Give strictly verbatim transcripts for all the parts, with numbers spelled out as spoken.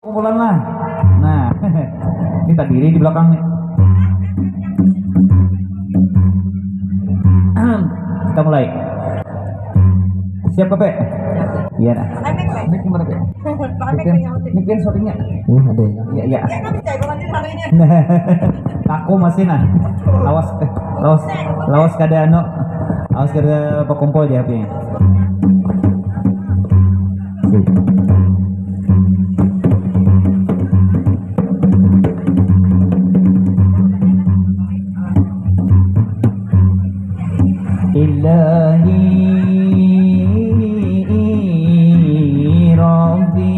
Kumpulan lah. Nah, kita diri di belakang nih. Kita mulai. Siap, Pe? Iya, nah. Mic mana, Pe? Mic yang shootingnya. Ini ada ya? Iya, iya. Aku masih, nah. Lawas, lawas, lawas kada anu, lawas kada bakumpul di H P-nya. Ilahi, Rabbi,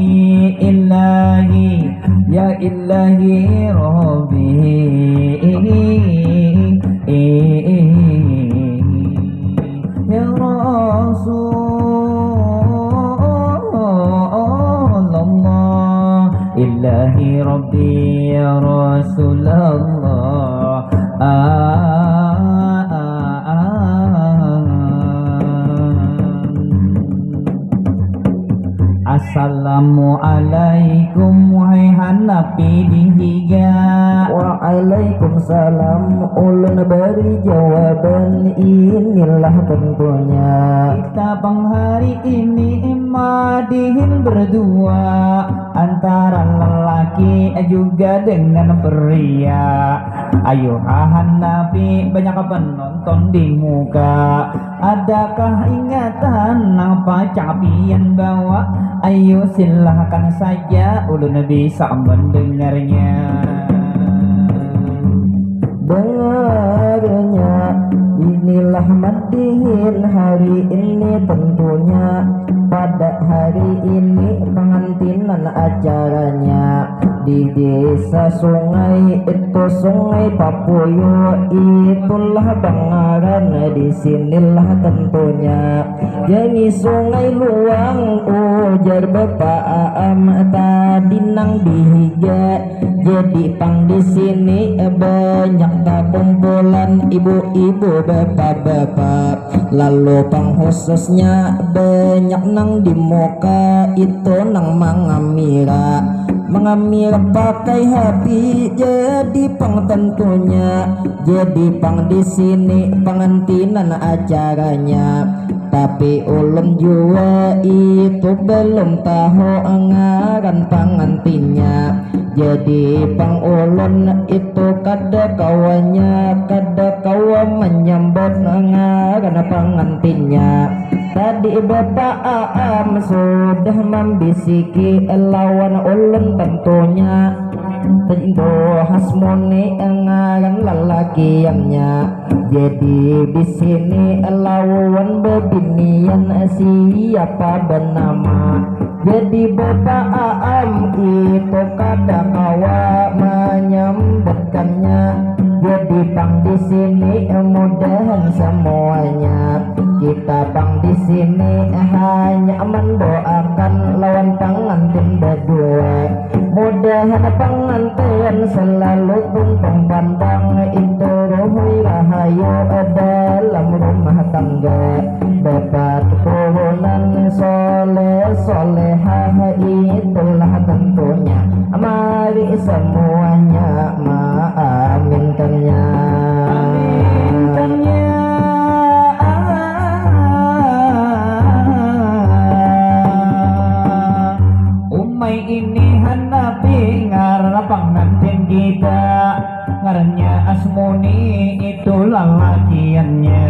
Ilahi, ya Ilahi, Rabbi, ya Rasulullah, Ilahi, Rabbi, ya Rasulullah. Ah, ah, ah, ah. Assalamualaikum, wahai Hanafi di higa. Waalaikumsalam, ulun bari jawaban, inilah tentunya. Kita pang hari ini madihin berdua, antara lelaki juga dengan pria. Ayo, Hanafi, banyak penonton di muka. Adakah ingatan nang pacang pian bawa? Ayo, silahkan saja, ulun bisa mendengarnya. Dengarnya, inilah madihin hari ini tentunya. Pada hari ini pengantinan acaranya di desa Sungai, itu Sungai Papuyu, itulah bangaran, di sinilah tentunya. Jadi Sungai Luang, ujar Bapak Aam tadi nang di higa. Jadi pang di sini banyak takumpulan ibu-ibu, bapak-bapak. Lalu pang khususnya banyak nang di muka itu nang mangamira. Mangamira pakai H P, jadi pang tentunya. Jadi pang di sini pengantinan acaranya. Tapi ulun jua itu belum tahu ngaran pangantinnya. Jadi pang ulun itu kada kawanya, kada kawa manyambat ngaran pangantinnya. Tadi Bapak Aam sudah mambisiki lawan ulun tentunya. Tentu Hasmuni ngaran lalakiannya. Jadi di sini lawan bebinian siapa bernama. Jadi Bapak Aam itu kada kawa menyambatkannya. Jadi pang di sini mudahan semuanya. Kita pang di sini hanya mendoakan lawan pengantin berdua. Mudahan pengantin selalu tuntung pandang, itu ruhui rahayu dalam rumah tangga. Dapat turunan soleh solehah, itulah tentunya. Mari semuanya mengaminkannya. Aminkannya. Umai ini Hanafi ngaran pangantin kita. Ngarannya Asmuni itu lalakiannya.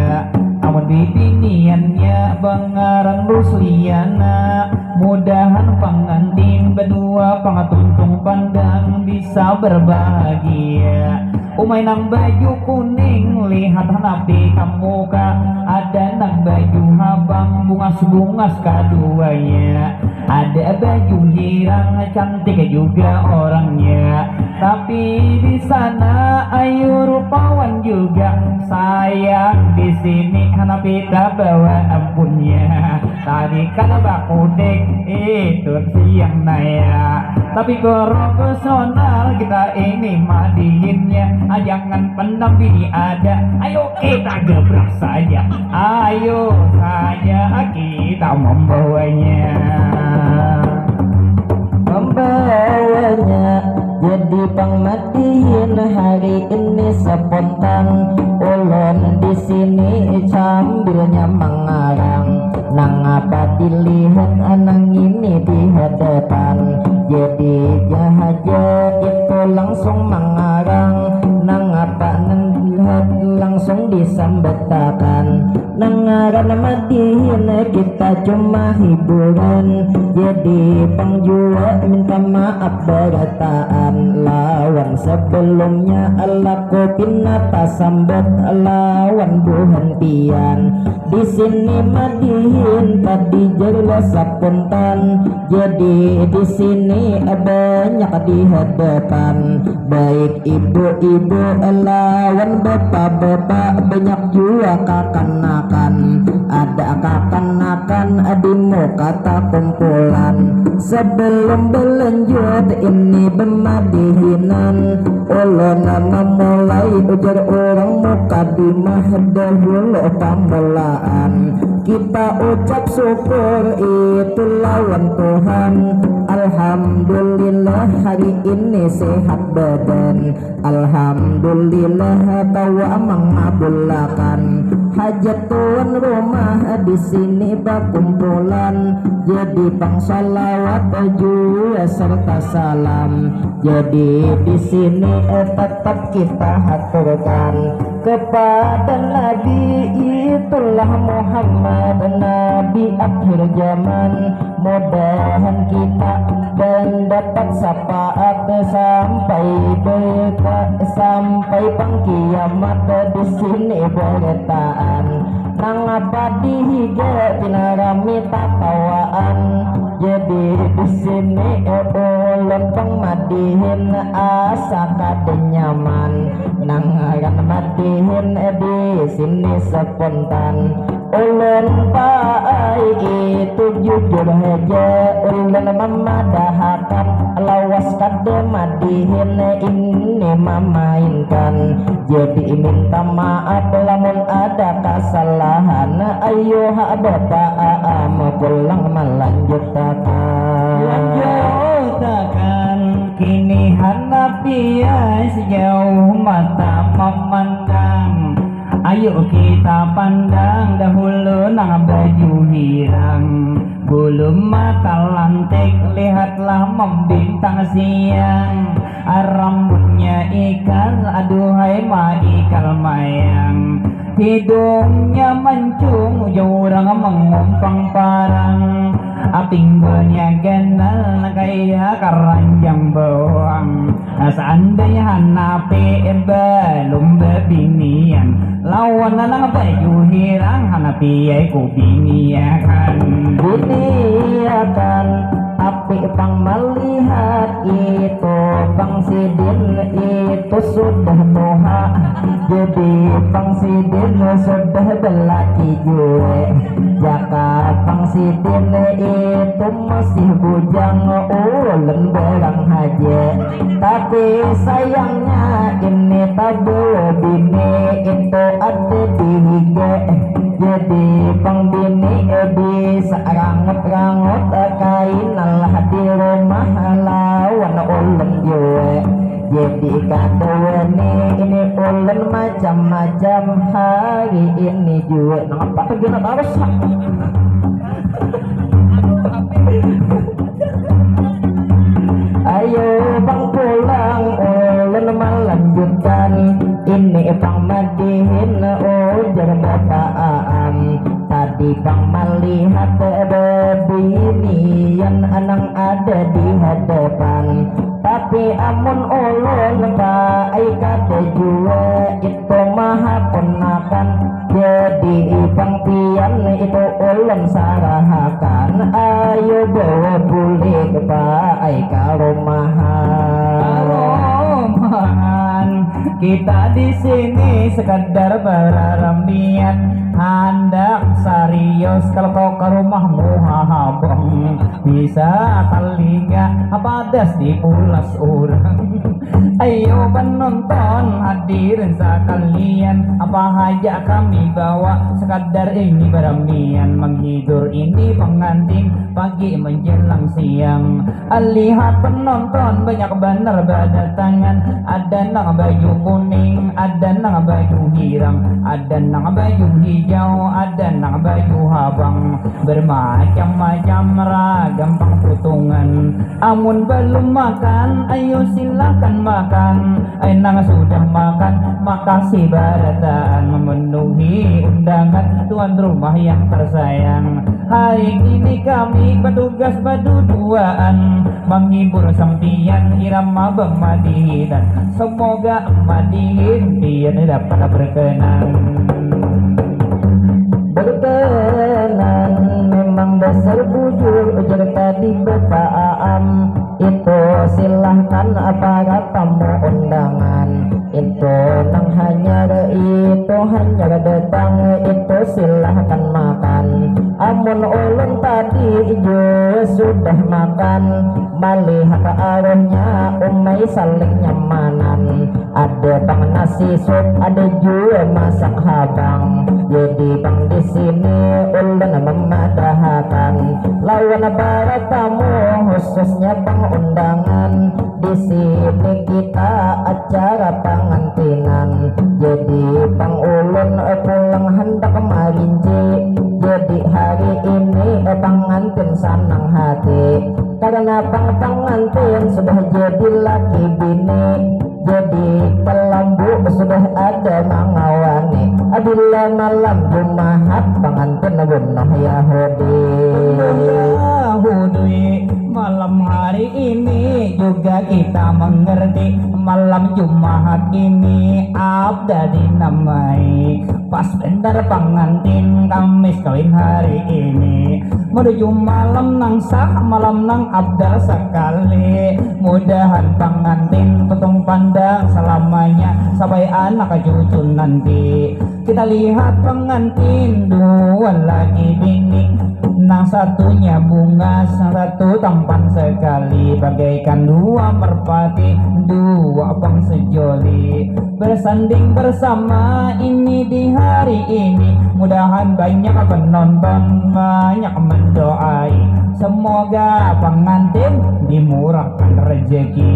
Amun bibiniannya bangaran Rusliana. Mudahan pangantin berdua pang tuntung pandang bisa berbahagia. Umai nang baju kuning, lihat Hanafi ka muka. Ada nang baju habang, bungas-bungas kaduanya. Ada baju hirang, cantik juga orangnya. Tapi di sana ayu rupawan juga. Sayang di sini Hanafi tabawa ampunnya. Tadi kada bakudik itu siang naya. Tapi profesional kita ini madihinnya. Ah, jangan pandang bini ada. Ayo kita gebrak saja. Ayo saja kita membawanya. Membawa Jadi pang madihin hari ini spontan, ulun di sini sambilnya mangarang. Nangapa dilihat nang ini di hadapan? Jadi jahaja itu langsung mangarang. Nangapa nang lihat langsung disambatakan? Nang ngaran madihin kita cuma hiburan. Jadi pang jua minta maaf barataan lawan sebelumnya, laku pina tasambat lawan buhan pian. Di sini madihin tadi jelas spontan. Jadi di sini banyak di hadapan, baik ibu-ibu lawan bapak-bapak, banyak jua kakanakan. Ada kakanakan di muka takumpulan. Sebelum berlanjut ini bemadihinan, ulun memulai ujar urang mukadimah dahulu pamulaan. Kita ucap syukur itu lawan Tuhan. Alhamdulillah hari ini sehat badan. Alhamdulillah kawa mangabulakan hajat tuan rumah di sini bakumpulan. Jadi pang salawat jua serta salam. Jadi di sini eh, tetap kita haturkan kepada Nabi, itulah Muhammad Nabi akhir zaman. Mudahan kita mendapat syafaat sampai beka, sampai pang kiamat di sini berataan. Nangapa di higa pina rami tatawaan? Jadi di sini eh, ulun pang madihin asa kada nyaman. Nang ngaran madihin eh, di sini spontan. Ulun paai itu jujur haja, ulun mamadahakan lawas kada madihin ini mamainkan. Jadi minta maaf lamun ada kasalahan, ayuha bapa aam pulang malanjutakan. Lanjutakan. Kini handak pian sejauh mata memandang. Ayu kita pandang dahulu nang baju hirang. Bulu mata lantik lihatlah membintang siang. Rambutnya ikal, aduhai maikal mayang. Hidungnya mancung, ujar urang mangumpang parang. Pinggulnya ganal kaya karanjang bawang. Seandainya hanapi balum babinian lawan nang baju hirang, hanapi ai ku biniakan. Biniakan, tapi pang malihat itu pang sidin itu sudah tuha. Jadi pang sidin sudah balaki jua. Jaka pang sidin itu masih bujang, ulun barang haja. Tapi sayangnya ini tabawa bini itu ada di higa. Jadi pang bini di sarangut-rangut kaina lah di rumah lawan ulun jua. Jadi kada wani ini ulun macam-macam hari ini jua. Nangapa tu gila tarus? Ayo pang pulang ulun malanjutkan. Ini pang madihin ujar bapa aam. Tadi pang malihat babinian nang ada di hadapan. Tapi amun ulun paai kada jua itu mahapunakan. Jadi pang pian itu ulun sarahakan. Ayo bawa bulik paai ka rumahan. Rumahan. Kita di sini sekadar bararamian. Handak sarius kalau kau ke rumah muha habang, bisa talinga padas dipulas urang. Ayo penonton hadirin sekalian, apa haja kami bawa, sekadar ini beramian, menghibur ini pengantin pagi menjelang siang. Lihat penonton banyak banar badatangan, ada nang baju kuning, ada nang baju hirang, ada nang baju hijau, ada nang baju habang, bermacam-macam ragam pangputungan. Amun belum makan, ayo silakan makan. Ai nang sudah makan, makasih barataan memenuhi undangan tuan rumah yang tersayang. Hari ini kami petugas berduduaan menghibur sampiyan irama bemadihinan. Semoga madihin pian dapat berkenan. Berkenan memang dasar bujur, ujar tadi Bapak Aam. Itu silahkan para tamu undangan. Itu nang hanyar, itu hanyar datang, itu silahkan makan. Amun ulun tadi jua sudah makan, malihat aruhnya umai saling nyamanan. Ada pang nasi sup, ada jua masak habang. Jadi pang di sini ulun memadahakan lawan para tamu, khususnya pang undangan. Di sini kita acara pangantinan. Jadi pang ulun pulang handak marinci. Jadi hari ini pangantin sanang hati karena pang pangantin sudah jadi laki bini. Jadi kelambu sudah ada mangawani. Bila malam Jumahat pangantin bunuh Yahudi. Yahudi, malam hari ini juga kita mengerti, malam Jumahat ini abda dinamai. Pas bentar pangantin Kamis kawin hari ini, menuju malam nang sah, malam nang abdal sekali. Mudahan pangantin tutung pandang selamanya sampai anak cucu nanti. Kita lihat pangantin dua lagi bini, nang satunya bungas, nang satu tampan sekali, bagaikan dua merpati, dua bang sejoli. Bersanding bersama ini di hari ini, mudahan banyak penonton, banyak mendoai, semoga pengantin dimurahkan rezeki.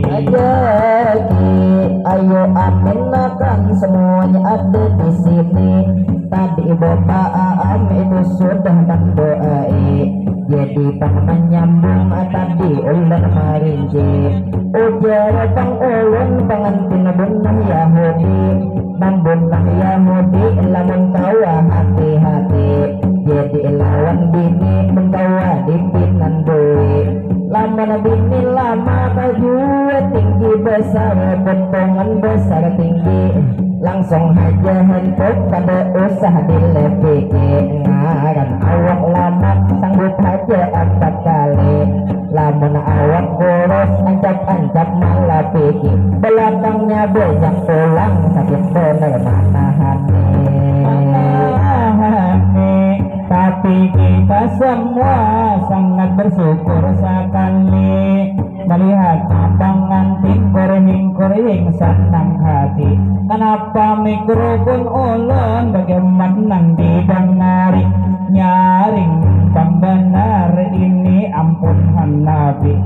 Rezeki, ayo aminkan semuanya ada di sini. Tadi Bapak Aam itu sudah mendoai, jadi pang menyambung tadi ulun marinci. Ujar pang ulun pangantin bunuh Yahudi, membunuh Yahudi lamun kawa hati-hati. Jadi lawan bini mun kawa dipinandui. Lamun bini lama kajua tinggi besar, potongan besar tinggi, langsung haja hempuk kada usah dilepiki. Ngaran awak lamak sanggup haja empat kali. Lamun awak kurus ancap-ancap malapiki, belakangnya banyak tulang sakit bener manahani. Manahani. Tapi kita semua sangat bersyukur sekali melihat pangantin kurhing-kurhing senang hati. Kenapa mikrofon ulun bagamat nang didangari? Nyaring pang banar ini, ampun hanapi.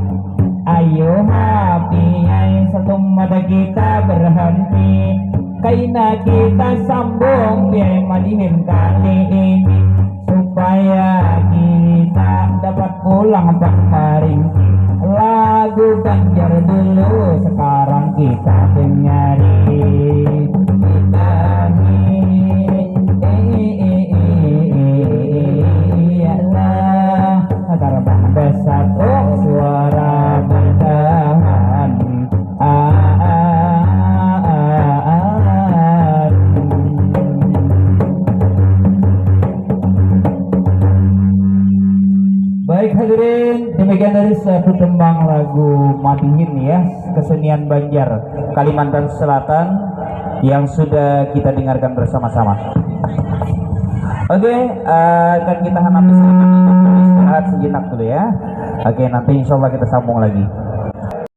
Ayo hapi ai, satumada kita berhenti. Kaina kita sambung biaya madihin kali ini, supaya kita dapat pulang pamarinti. Lagu Banjar dulu sekarang kita dengari. Kita ni, eh, eh, eh, eh, eh, eh, iyalah. Terbang bersatu, suara bertahan. Ah, ah, ah, ah, ah. Baik hadirin, demikian dari satu tembang lagu Madihin ya, kesenian Banjar Kalimantan Selatan yang sudah kita dengarkan bersama-sama. Oke, eh, kan kita hanap di sini, istirahat sejenak dulu ya. Oke, nanti insya Allah kita sambung lagi.